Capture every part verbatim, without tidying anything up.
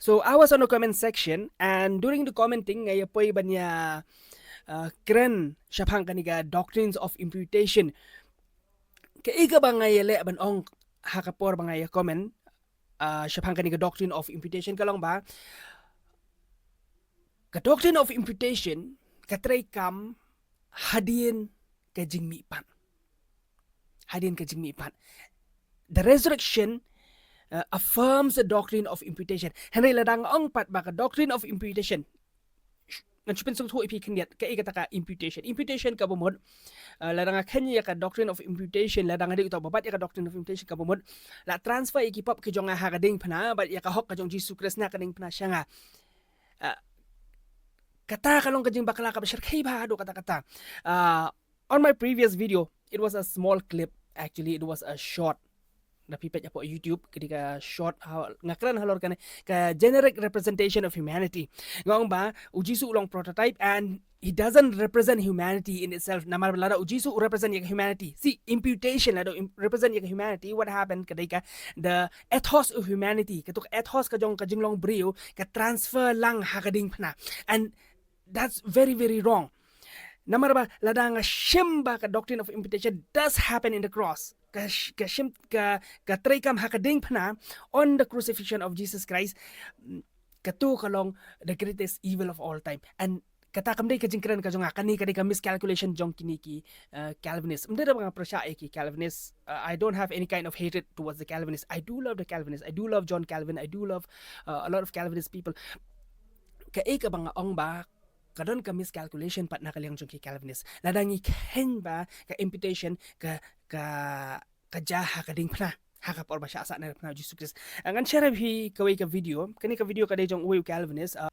So I was on the comment section, and during the commenting, nga ïa poi ban ïa, uh, kren shaphang kane ka doctrines of imputation. Kaei kaba nga ïa leh ban ong ha ka por ba nga ïa comment, uh, shaphang kane ka doctrine of imputation ka long ba, ka doctrine of imputation ka treikam hadien ka jingmihpat. Hadien ka jingmihpat. The resurrection, uh, affirms the doctrine of imputation. Hynrei lada nga ong pat ba ka doctrine of imputation, ngan shu pynsngewthuh ïa phi khyndiat kaei kata ka imputation. Imputation kaba mut, uh, lada nga khein ïa ka doctrine of imputation, lada nga dei uta uba bat ïa ka doctrine of imputation kaba mut, la transfer ïa ki pop ki jong nga ha ka diengphna bad ïa ka hok ka jong Jisu Khrist na ka diengphna sha nga. Uh, kata ka long ka jingbakla kaba shyrkhei bha haduh katta katta. Uh, on my previous video, it was a small clip. Actually, it was a short. Da phi peit hapoh YouTube, ka dei ka short, ha, nga kren halor kane ka generic representation of humanity. Nga ong ba u Jisu u long prototype and he doesn't represent humanity in itself. Namar lada u Jisu u represent ïa ka humanity, see, imputation, lada u im-, represent ïa ka humanity, what happened? Ka dei ka, the ethos of humanity, katu ka ethos ka jong ka jinglong briew ka transfer lang ha ka diengphna. And that's very, very wrong. Namar ba lada nga shim ba ka doctrine of imputation does happen in the cross, ka sh-, ka shim, ka, ka treikam ha ka diengphna, on the crucifixion of Jesus Christ, mm, katu ka long the greatest evil of all time. And kata kam dei ka jingkren ka jong nga, kane ka dei ka miscalculation jong kine ki, uh, Calvinist. Ym dei ba nga pyrshah ïa ki Calvinist. Uh, I don't have any kind of hatred towards the Calvinist. I do love the Calvinist. I do love John Calvin. I do love, uh, a lot of Calvinist people. Kaei kaba nga ong ba ka don ka miscalculation pat na ka liang jong ki Calvinist. Lada ngi khein ba ka imputation ka, ka, ka jia ha ka diengphna, ha ka por ba shah sah na ka diengphna u Jisu Khrist. Uh, ngan share ïa phi kawei ka video. Kane ka video ka dei jong uwei u Calvinist. Uh,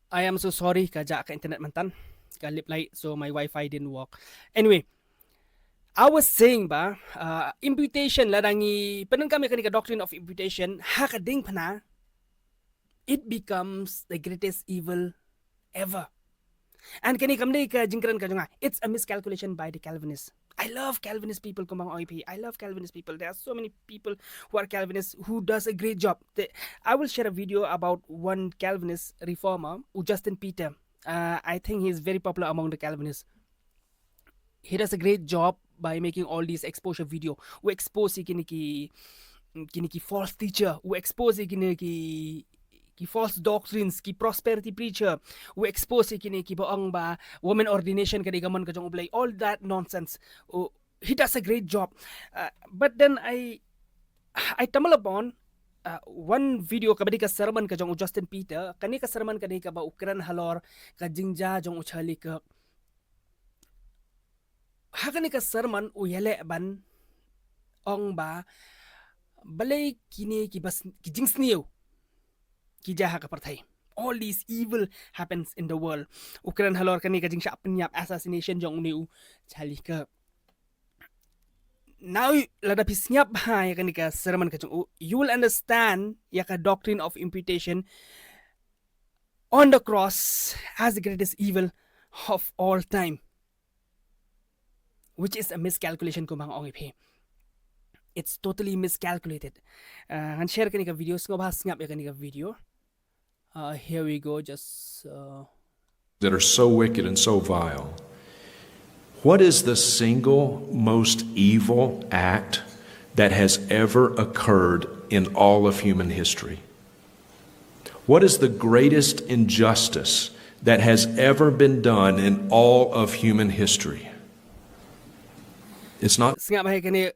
I am so sorry, ka jah ka internet mynta. Ka lip light, so my Wi-Fi didn't work. Anyway, I was saying ba, uh, imputation, lada ngi pyndonkam ïa kane ka doctrine of imputation ha ka diengphna, it becomes the greatest evil ever. And kane kam dei ka jingkren ka jong nga, it's a miscalculation by the Calvinists. I love Calvinist people, kumba nga ong ïa phi. I love Calvinist people. There are so many people who are Calvinists who does a great job. They, I will share a video about one Calvinist reformer, u Justin Peter. Uh, I think he is very popular among the Calvinists. He does a great job by making all these exposure video. U expose ïa kine ki, kine ki false teacher. U expose ïa kine ki, ki false doctrines, ki prosperity preacher. U expose ïa kine kiba ong ba women ordination ka dei ka mon ka jong U Blei. All that nonsense. U, he does a great job. Uh, but then I, I stumble upon, uh, one video kaba dei ka sermon ka jong u Justin Peter. Kane ka sermon ka dei kaba u kren halor ka jingjia jong u Charlie Kirk. Ha kane ka sermon u ïaleh ban ong ba balei kine ki bas-, ki jingsniew ki jia ha ka pyrthei. All these evil happens in the world. U kren halor kane ka jingshah pynïap, assassination jong une u Charlie Kirk. Now, lada phi sngap bha ïa kane ka sermon ka jong u, you will understand ïa ka doctrine of imputation on the cross as the greatest evil of all time, which is a miscalculation, kumba nga ong ïa phi. It's totally miscalculated. Uh, ngan share kane ka video, sngewbha sngap ïa kane ka video. Uh, here we go, just, uh, that are so wicked and so vile. What is the single most evil act that has ever occurred in all of human history? What is the greatest injustice that has ever been done in all of human history? It's not. Sngap bha ïa kane,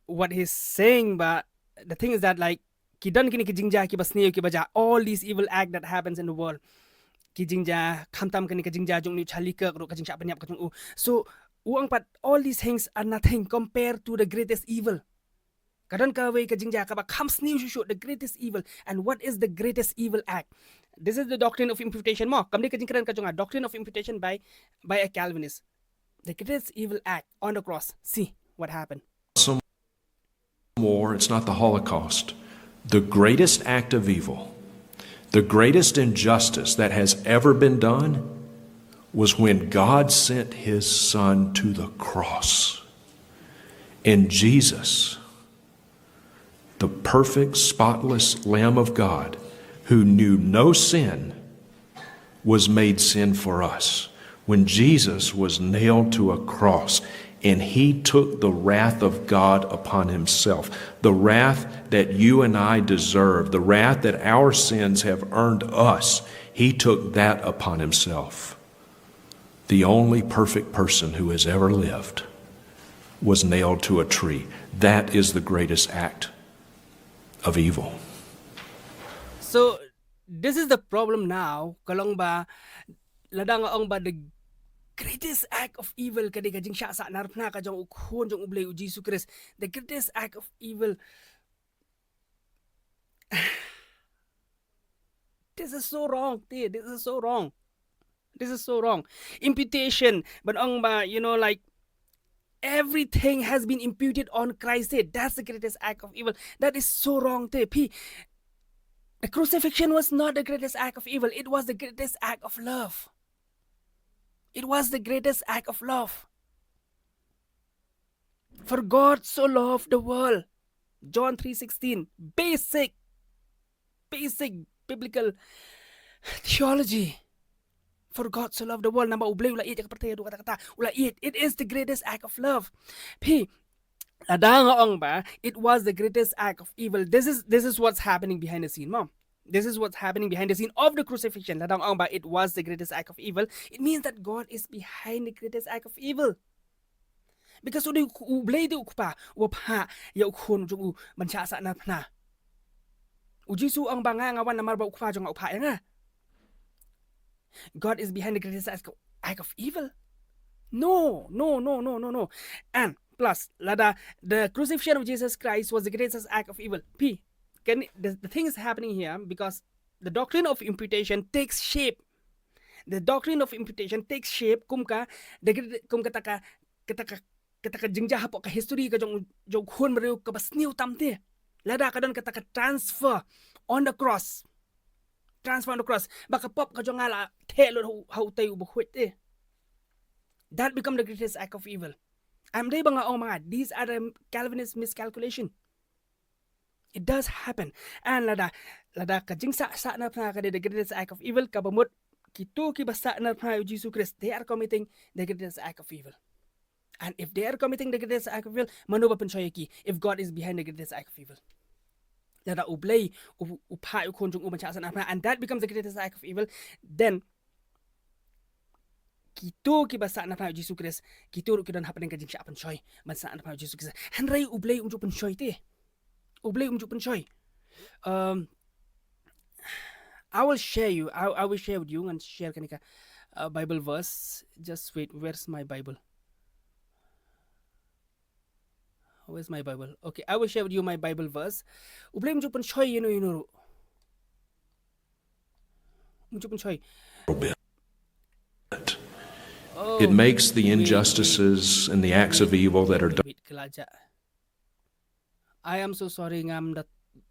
what he's saying, but the thing is that, like, ki don kine ki jingjia kiba sniew kiba jia, all these evil act that happens in the world. Ki jingjia, khamtam kane ka jingjia jong une u Charlie Kirk ruh, ka jingshah pynïap ka jong u. So u ong pat, all these things are nothing compared to the greatest evil. Ka don kawei ka jingjia kaba kham sniew shuh shuh, the greatest evil. And what is the greatest evil act? This is the doctrine of imputation mo. Kam dei ka jingkren ka jong nga, doctrine of imputation by, by a Calvinist. The greatest evil act on the cross. See what happened. More, it's not the Holocaust. The greatest act of evil, the greatest injustice that has ever been done was when God sent his son to the cross. And Jesus, the perfect, spotless Lamb of God, who knew no sin, was made sin for us. When Jesus was nailed to a cross and he took the wrath of God upon himself, the wrath that you and I deserve, the wrath that our sins have earned us, he took that upon himself. The only perfect person who has ever lived was nailed to a tree. That is the greatest act of evil. So this is the problem now. Ka long ba, lada nga ong ba the greatest act of evil ka dei ka jingshah sahnarphna ka jong u khun jong u Blei u Jisu Khrist. The greatest act of evil. This is so wrong, te. This is so wrong. This is so wrong. Imputation, ban ong ba, you know, like, everything has been imputed on Christ, te. That's the greatest act of evil. That is so wrong, te. Phi, the crucifixion was not the greatest act of evil. It was the greatest act of love. It was the greatest act of love. For God so loved the world. John three sixteen. Basic, basic biblical theology. For God so loved the world. Namar u Blei u la ïeit ïa ka pyrthei haduh katta katta. U la ïeit. It is the greatest act of love. Phi, lada nga ong ba it was the greatest act of evil. This is, this is what's happening behind the scene, mo. This is what's happening behind the scene of the crucifixion. Lada nga ong ba it was the greatest act of evil, it means that God is behind the greatest act of evil. Because u dei u, u Blei dei u Kpa uba phah ïa u khun jong u ban shah sahnarphna. U Jisu u ong ba nga, nga wan namar ba u Kpa jong nga u phah ïa nga. God is behind the greatest act, act of evil. No, no, no, no, no, no. And plus, lada the crucifixion of Jesus Christ was the greatest act of evil. Phi, can, the, the thing is happening here because the doctrine of imputation takes shape. The doctrine of imputation takes shape kum ka, the, kum kata ka, kata ka, kata ka jingjia hapoh ka history ka jong, jong u khun briew kaba sniew tam te. Lada ka don kata ka transfer on the cross. Transfer on the cross. Ba ka pop ka jong nga la theh lut ha u, ha u tei uba khuid te. That become the greatest act of evil. Ym dei ba nga ong ma nga, these are the Calvinist miscalculation. It does happen. And lada, lada ka jingshah sahnarphna ka dei the greatest act of evil, kaba mut kito kiba sahnarphna ïa u Jisu Khrist, they are committing the greatest act of evil. And if they are committing the greatest act of evil, mano ba pynshoi ïa ki, if God is behind the greatest act of evil? Lada u Blei u, u phah ïa u khun jong u ban shah sahnarphna, and that becomes the greatest act of evil, then kito kiba sahnarphna ïa u Jisu Khrist, kito ruh ki don hapdeng ka jingshah pynshoi ban sahnarphna ïa u Jisu Khrist. Hynrei u Blei um ju pynshoi te. U Blei um ju pynshoi. Um, I will share you. I, I will share with you and share kane ka, uh, Bible verse. Just wait. Where's my Bible? Where's my Bible? Okay, I will share with you my Bible verse. U Blei um ju pynshoi ïa uno uno ruh. Um ju pynshoi. Oh, It makes the wait, wait. Injustices and the acts of evil that are done. Wait, ka la jah. I am so sorry, ngam da,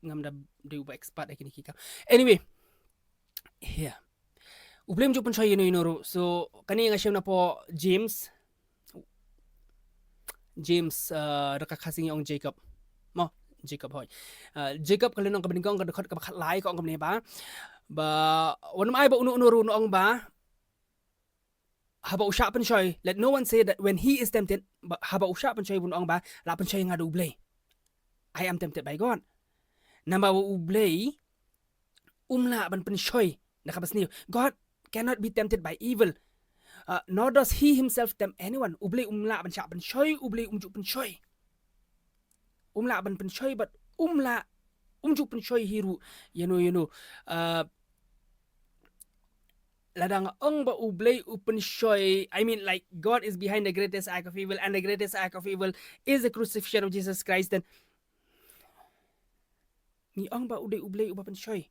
ngam da dei uba expert ha kine ki kam. Anyway, here. U Blei um ju pynshoi ïa uno uno ruh. So kane nga shem napoh James. James, uh, da ka Khasi ngi ong Jacob. Mo, Jacob, hooid. Uh, Jacob ka lynnong kaba nyngkong, ka dkhot kaba khatlai, ka ong kumne ba, ba wat nym ai ba uno uno ruh un ong ba haba u shah pynshoi, let no one say that when he is tempted, ba, haba u shah pynshoi un ong ba la pynshoi ïa nga da u Blei. I am tempted by God. Namar ba u Blei um lah ban pynshoi na kaba sniew. God cannot be tempted by evil. Uh, nor does he himself tempt anyone. U Blei um lah ban shah pynshoi, u Blei um ju pynshoi. Um lah ban pynshoi, but um lah, um ju pynshoi hi ruh ïa uno ïa uno. Uh, lada nga ong ba u Blei u pynshoi, I mean, like, God is behind the greatest act of evil, and the greatest act of evil is the crucifixion of Jesus Christ, then ngi ong ba u dei u Blei uba pynshoi.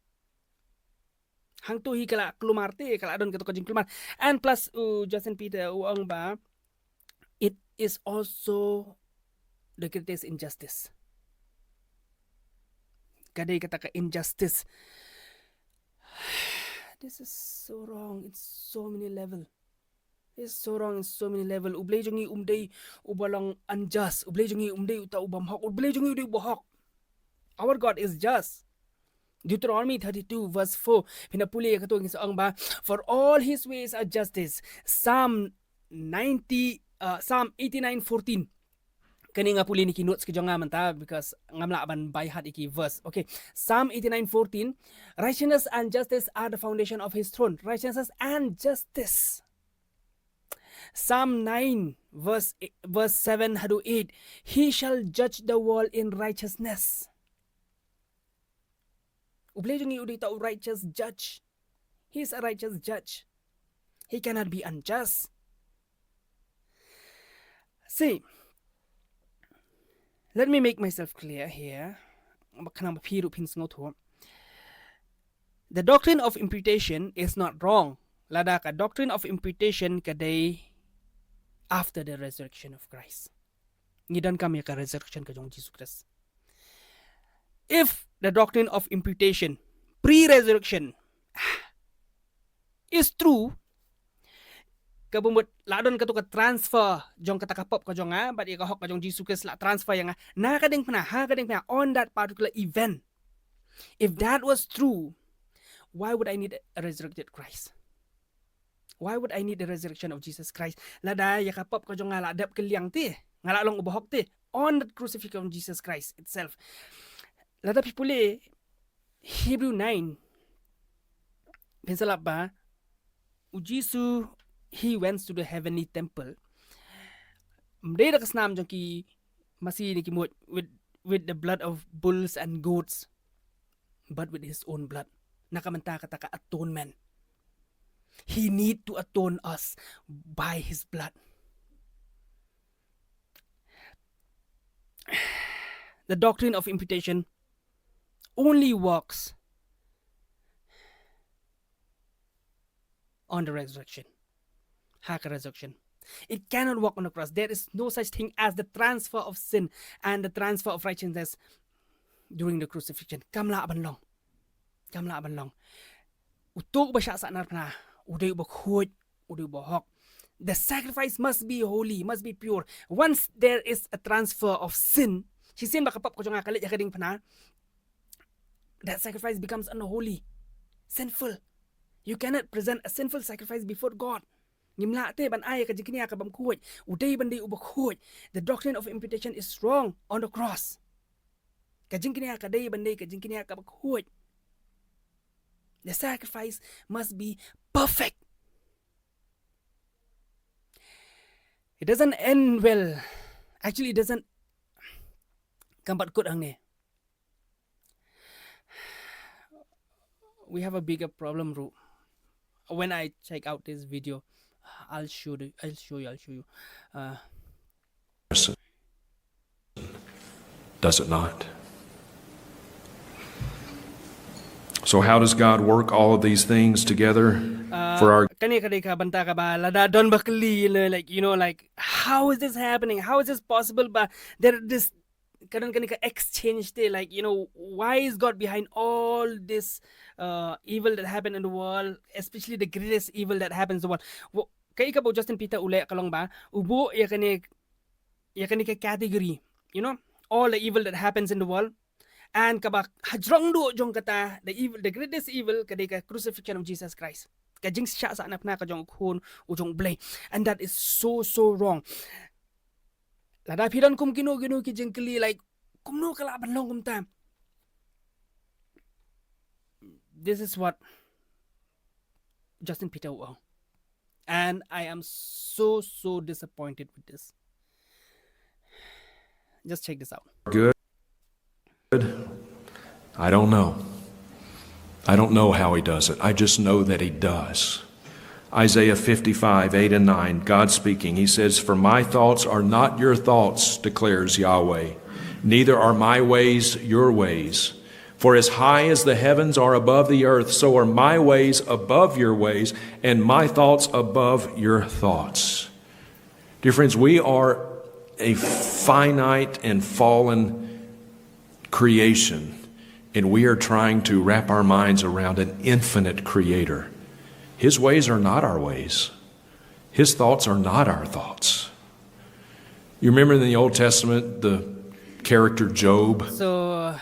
Hangto hi ka la kulmar te, ka la don kato ka jingkulmar. And plus, u Justin Peter u ong ba it is also the greatest injustice. Ka dei kata ka injustice. This is so wrong in so many level. It's so wrong in so many level. U Blei jong ngi um dei uba long unjust. U Blei jong ngi um dei uta u bym hok. U Blei jong ngi u dei uba hok. Our God is just. Deuteronomy thirty-two verse four. Phin da pule ïa kato, ngi sa ong ba, "For all his ways are justice." Psalm ninety, uh, Psalm eighty-nine fourteen. Kane nga pule na ki notes ki jong nga mynta because ngam lah ban by heart ïa ki verse. Okay. Psalm eighty-nine fourteen. "Righteousness and justice are the foundation of his throne." Righteousness and justice. Psalm nine, verse, verse seven haduh eight. "He shall judge the world in righteousness." U Blei jong ngi u dei uta u righteous judge. He is a righteous judge. He cannot be unjust. See, let me make myself clear here. Khnang ba phi ruh phin sngewthuh. The doctrine of imputation is not wrong. Lada ka doctrine of imputation ka dei after the resurrection of Christ. Ngi donkam ïa ka resurrection ka jong Jisu Khrist. If the doctrine of imputation, pre-resurrection, is true, ka bamut la don kato ka transfer jong kata ka pop ka jong nga bad ïa ka hok ka jong Jisu Khrist la transfer ïa nga na ka diengphna ha ka diengphna on that particular event. If that was true, why would I need a resurrected Christ? Why would I need the resurrection of Jesus Christ? Lada ïa ka pop ka jong nga la dep kylliang te, nga la long u bahok te on the crucifixion of Jesus Christ itself. Lada phi pule Hebrew nine, phin sa lap ba u Jisu, he went to the heavenly temple. Ym dei da ka snam jong ki masi ne ki mut with, with the blood of bulls and goats, but with his own blood. Na ka bynta kata ka atonement. He need to atone us by his blood. The doctrine of imputation only works on the resurrection. Ha ka resurrection. It cannot work on the cross. There is no such thing as the transfer of sin and the transfer of righteousness during the crucifixion. Kam lah ban long. Kam lah ban long. Uto uba shah sahnarphna u dei uba khuid, u dei uba hok. The sacrifice must be holy, must be pure. Once there is a transfer of sin, shisien ba ka pop ka jong nga ka leit ha ka diengphna, that sacrifice becomes unholy, sinful. You cannot present a sinful sacrifice before God. Ngim lah te ban ai ka jingkñia ka bym khuid. U dei ban dei uba khuid. The doctrine of imputation is wrong on the cross. Ka jingkñia ka dei ban dei ka jingkñia kaba khuid. The sacrifice must be perfect. It doesn't end well. Actually, it doesn't. Kam pat kut hangne. We have a bigger problem, Ru. When I check out this video, I'll show you, I'll show you, I'll show you. Uh, Does it not? So how does God work all of these things together for our Kane ka dei ka bynta kaba lada don ba kylli, you know, like, you know, like, how is this happening? How is this possible? Ba there this ka don kane ka exchange te, like, you know, why is God behind all this uh, evil that happened in the world, especially the greatest evil that happens in the world? Wo- Kaei kaba u Justin Peter u leh ka long ba u buh ïa kane, ïa kane ka category, you know, all the evil that happens in the world. And kaba hajrong duh jong kata, the evil, the greatest evil ka dei ka crucifixion of Jesus Christ. Ka jingshah sahnarphna ka jong u Khun u jong U Blei. And that is so, so wrong. Lada phi don kum kino kino ki jingkylli, like, kumno ka lah ban long kumta? This is what Justin Peter u ong. And I am so, so disappointed with this. Just check this out. Good? I don't know. I don't know how he does it. I just know that he does. Isaiah fifty-five, eight and nine, God speaking, he says, "For my thoughts are not your thoughts, declares Yahweh. Neither are my ways your ways. For as high as the heavens are above the earth, so are my ways above your ways, and my thoughts above your thoughts." Dear friends, we are a finite and fallen creation, and we are trying to wrap our minds around an infinite creator. His ways are not our ways. His thoughts are not our thoughts. You remember in the Old Testament the character Job? So,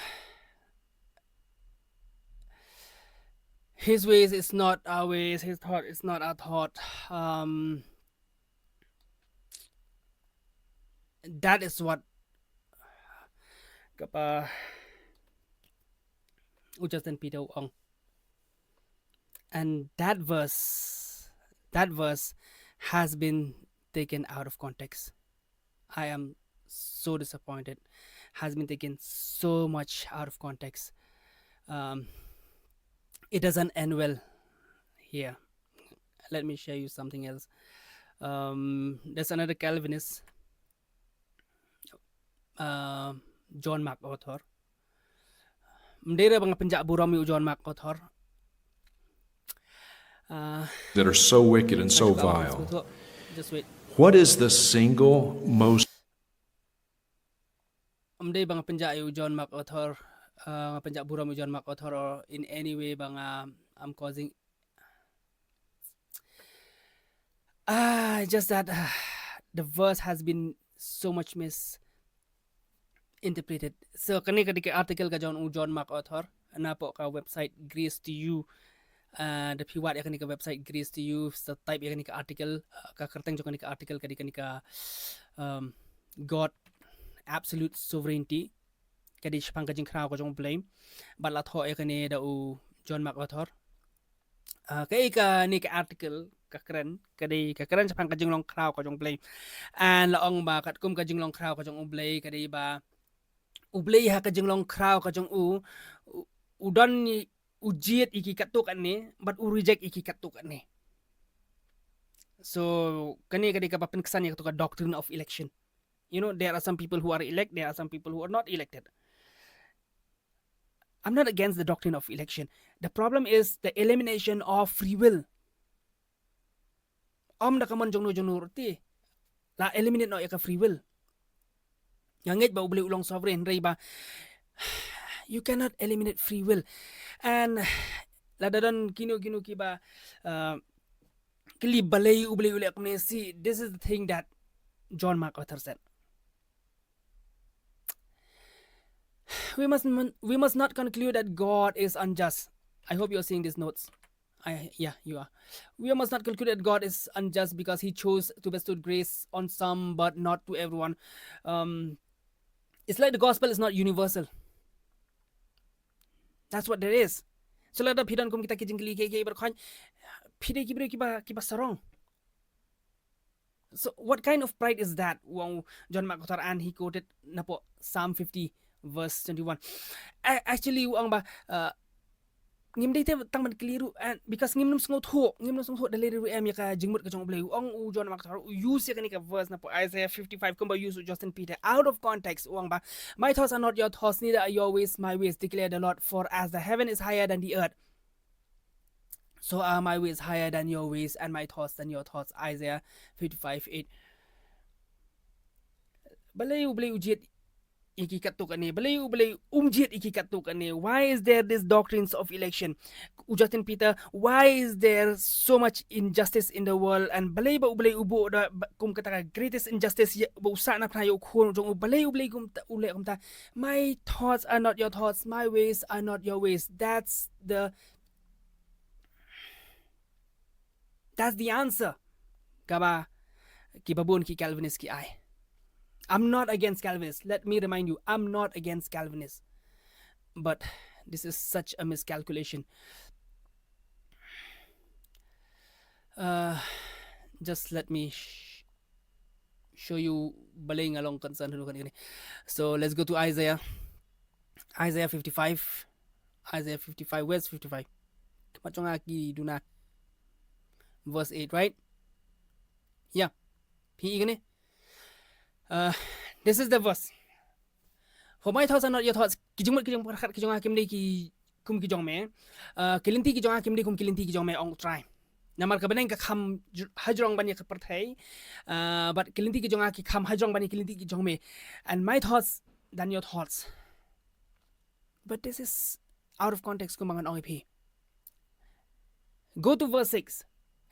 His ways is not our ways, his thought is not our thought. Um, that is what kaba u Justin Peter u ong. And that verse, that verse has been taken out of context. I am so disappointed. Has been taken so much out of context. Um, it doesn't end well here. Let me share you something else. Um, there's another Calvinist, uh, John MacArthur. Mdei re ba nga pynjah burom ïa u John MacArthur. Uh, that are so wicked and so vile. Just wait. What is the single most Mdei ba nga pynjah ïa u John MacArthur, uh, nga pynjah burom ïa u John MacArthur or in any way ba nga, I'm causing, ah, just that, ah, the verse has been so much misinterpreted. So kane ka dei ka article ka jong u John MacArthur napoh ka website Grace to You. Uh, da phi wad ïa kane ka website Grace to You, sa type ïa kane ka article, uh, ka kyrteng jong kane ka article ka dei kane ka, um, God Absolute Sovereignty. Ka dei shaphang ka jingkhraw ka jong U Blei. Bad la thoh ïa kane da u John MacArthur. Uh, kaei kane ka article ka kren, ka dei ka kren shaphang ka jinglong khraw ka jong U Blei. And la ong ba katkum ka jinglong khraw ka jong U Blei ka dei ba U Blei ha ka jinglong khraw ka jong u, u, u don, u jied ïa ki katto katne bad u reject ïa ki katto katne. So kane ka dei kaba pynksan ïa kato ka doctrine of election. You know, there are some people who are elect, there are some people who are not elected. I'm not against the doctrine of election. The problem is the elimination of free will. Ym da ka mon jong no jong no ruh te la eliminate noh ïa ka free will. Nga ngeit ba U Blei u long sovereign, hynrei ba you cannot eliminate free will. And lada don kino kino kiba, uh, kylli balei U Blei u leh kumne, see, this is the thing that John MacArthur said. We must, we must not conclude that God is unjust. I hope you're seeing these notes. I, yeah, you are. We must not conclude that God is unjust because he chose to bestow grace on some but not to everyone. Um, it's like the gospel is not universal. That's what there is. So lada phi don kum kita ki jingkylli kiei kiei baroh, phi dei ki briew kiba, kiba sarong. So what kind of pride is that? U ong John MacArthur, and he quoted napoh Psalm fifty verse twenty-one. A-, actually u ong ba, uh, ngim dei te tang ban kylli ruh, and because ngim nym sngewthuh, ngim nym sngewthuh da lei ruh em ïa ka jingmut ka jong U Blei. U ong u John MacArthur, u use ïa kane ka verse napoh Isaiah fifty-five kumba use u Justin Peter out of context. U ong ba, "My thoughts are not your thoughts, neither are your ways my ways, declare the Lord. For as the heaven is higher than the earth, so are my ways higher than your ways, and my thoughts than your thoughts." Isaiah fifty-five eight. Balei U Blei u jied ïa ki katto katne? Balei U Blei um jied ïa ki katto katne? Why is there this doctrines of election? U Justin Peter, why is there so much injustice in the world? And balei ba U Blei u buh da, ba, kum kata ka greatest injustice ïa, ba u sah na phra ïa u khun jong u? Balei U Blei kumta, u leh kumta? "My thoughts are not your thoughts, my ways are not your ways." That's the, that's the answer kaba kiba bun ki Calvinist ki ai. I'm not against Calvinist. Let me remind you, I'm not against Calvinist. But this is such a miscalculation. Uh, just let me sh-, show you balei nga long concern haduh kane. So let's go to Isaiah. Isaiah fifty-five. Isaiah fifty-five. Where's fifty-five? Khmat jong nga ki duna. Verse eight, right? Yeah. Phi i kane? Uh, this is the verse. "For my thoughts are not your thoughts." Ki jingmut ki jingpyrkhat ki jong nga kim dei ki kum ki jong me. Uh, ki lynti ki jong nga kim dei kum ki lynti ki jong me, ong U Trai. Namar ka bneng ka kham j-, hajrong ban ïa ka pyrthei. Uh, bad ki lynti ki jong nga ki kham hajrong ban ïa ki lynti ki jong me. "And my thoughts than your thoughts." But this is out of context kumba ngan ong ïa phi. Go to verse six.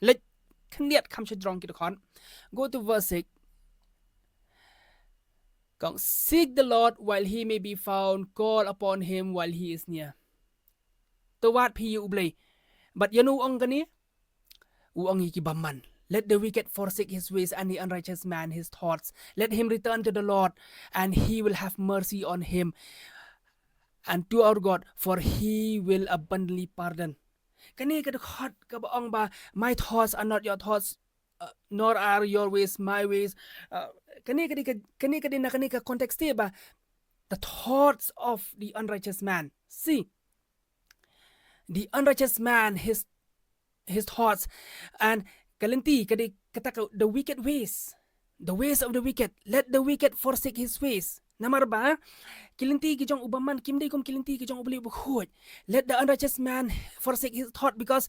Leit khyndiat kham shajrong ki dkhot. Go to verse six. Ka ong, "Seek the Lord while he may be found, call upon him while he is near." To wad phi ïa U Blei. But ïa no u ong kane? U ong ïa ki bymman. Let the wicked forsake his ways and the unrighteous man his thoughts. Let him return to the Lord and he will have mercy on him, and to our God, for he will abundantly pardon. Kane ka dkhot kaba ong ba, "My thoughts are not your thoughts, uh, nor are your ways my ways." Uh, kane ka dei ka, kane ka dei na kane ka context te ba, the thoughts of the unrighteous man. See, the unrighteous man, his his thoughts, and ka lynti ka dei kata ka, the wicked ways, the ways of the wicked. Let the wicked forsake his ways. Namar ba ki lynti ki jong u bymman kim dei kum ki lynti ki jong U Blei uba khuid. Let the unrighteous man forsake his thought, because,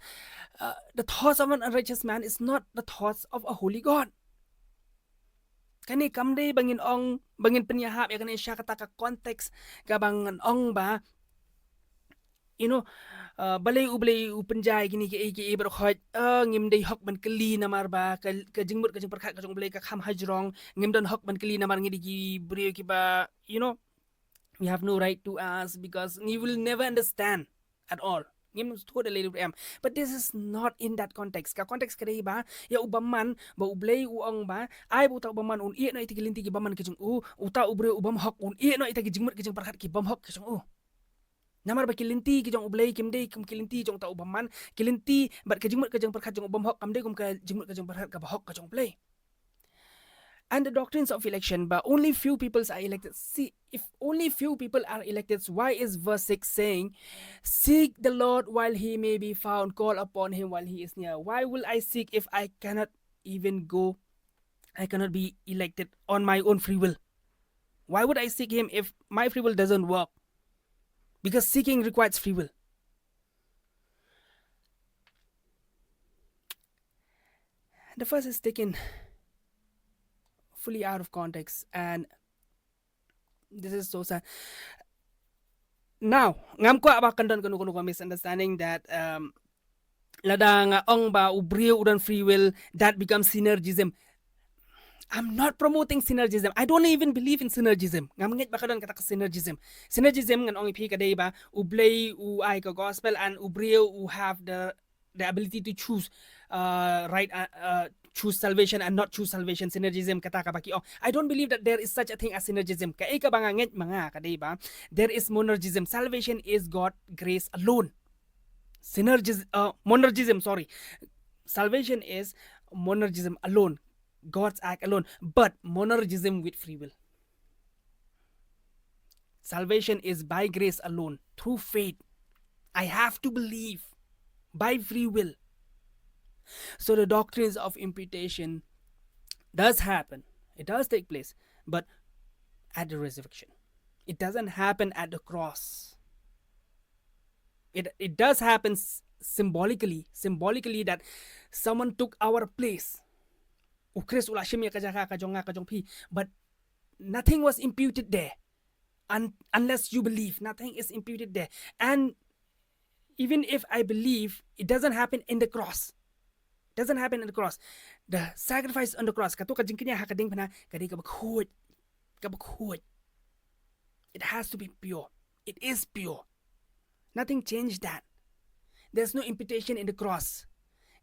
uh, the thoughts of an unrighteous man is not the thoughts of a holy God. Kane kam dei ba ngin ong, ba ngin pynïahap ïa kane sha kata ka context kaba ngan ong ba, you know, uh, balei U Blei u pynjah ïa kine kiei kiei baroh khoit. Uh, ngim dei hok ban kylli namar ba ka, ka jingmut ka jingpyrkhat ka jong U Blei ka kham hajrong. Ngim don hok ban kylli namar ngi dei ki briew kiba, you know, we have no right to ask because ngi will never understand at all. Ngim sngewthuh da lei ruh em. But this is not in that context. Ka context ka dei ba, ïa u bymman, ba U Blei u ong ba, ai ba uta u bymman un ïeh noh ïa kita ki lynti ki bymman ki jong u, uta u briew u bymhok un ïeh noh ïa kita ki jingmut ki jingpyrkhat ki bymhok ki jong u. Namar ba ki lynti ki jong U Blei kim dei kum ki lynti jong uta u bymman, ki lynti bad ka jingmut ka jingpyrkhat jong u bymhok kam dei kum ka jingmut ka jingpyrkhat kaba hok ka jong U Blei. And the doctrines of election, but only few people are elected. See, if only few people are elected, why is verse six saying, "Seek the Lord while he may be found, call upon him while he is near"? Why will I seek if I cannot even go, I cannot be elected on my own free will? Why would I seek him if my free will doesn't work? Because seeking requires free will. The verse is taken fully out of context, and this is so sad. Now, ngam kwah ba kan don kano kano ka misunderstanding that, um, lada nga ong ba u briew u don free will, that becomes synergism. I'm not promoting synergism. I don't even believe in synergism. Ngam ngeit ba ka don kata ka synergism. Synergism ngan ong ïa phi ka dei ba U Blei u ai ka gospel and u briew u have the, the ability to choose, uh, right, uh, uh, choose salvation and not choose salvation. Synergism kata kaba ki ong. I don't believe that there is such a thing as synergism. Kaei kaba nga ngeit ma nga ka dei ba, there is monergism. Salvation is God grace alone. Synergism, uh, monergism, sorry. Salvation is monergism alone. God's act alone. But monergism with free will. Salvation is by grace alone, through faith. I have to believe by free will. So the doctrines of imputation does happen. It does take place, but at the resurrection. It doesn't happen at the cross. It, it does happen s-, symbolically, symbolically that someone took our place. U Khrist u la shim ïa ka jaka ka jong nga ka jong phi. But nothing was imputed there. Un-, unless you believe, nothing is imputed there. And even if I believe, it doesn't happen in the cross. Doesn't happen in the cross. The sacrifice on the cross, kato ka jingkñia ha ka diengphna, ka dei kaba khuid. Kaba khuid. It has to be pure. It is pure. Nothing changed that. There's no imputation in the cross.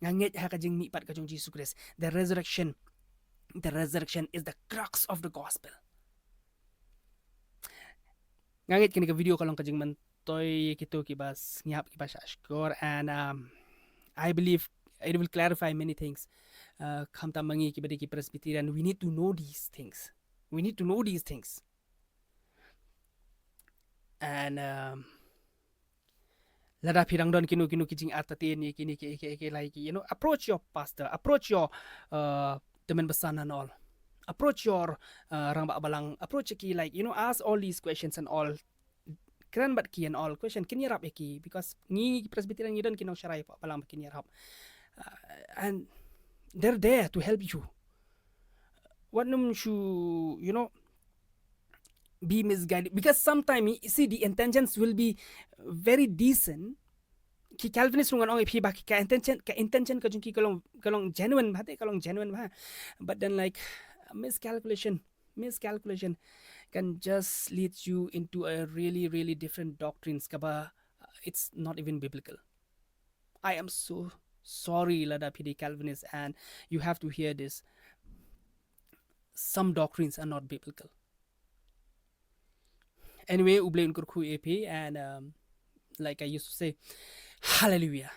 Nga ngeit ha ka jingmihpat ka jong Jisu Khrist. The resurrection. The resurrection is the crux of the gospel. Nga ngeit kane ka video ka long ka jingmyntoi ïa kito kiba sngap, kiba shahshkor, and, um, I believe it will clarify many things. Uh, khamtam ma ngi kiba dei ki Presbyterian, we need to know these things. We need to know these things. And, um, lada phi dang don kino kino ki jingartatien ïa kine ki, ki, ki, like, you know, approach your pastor, approach your, uh, tymmen basan and all. Approach your, uh, rangbah balang, approach ki, like, you know, ask all these questions and all. Kren bad ki and all, question, kin ïarap ïa ki, because ngi Presbyterian ngi don ki nongsharai paw balang ba kin ïarap. Uh, and they're there to help you. Wat nym shu, you know, be misguided, because sometimes, you see, the intentions will be very decent. Ki Calvinist ruh ngan ong ïa phi ba ki, ka intention, ka intention ka jong ki ka long, ka long genuine bha, te ka long genuine bha. But then, like, miscalculation, miscalculation can just lead you into a really, really different doctrines kaba, uh, it's not even biblical. I am so sorry lada phi dei Calvinist and you have to hear this. Some doctrines are not biblical. Anyway, U Blei un kyrkhu ïa phi and, um, like I used to say, hallelujah.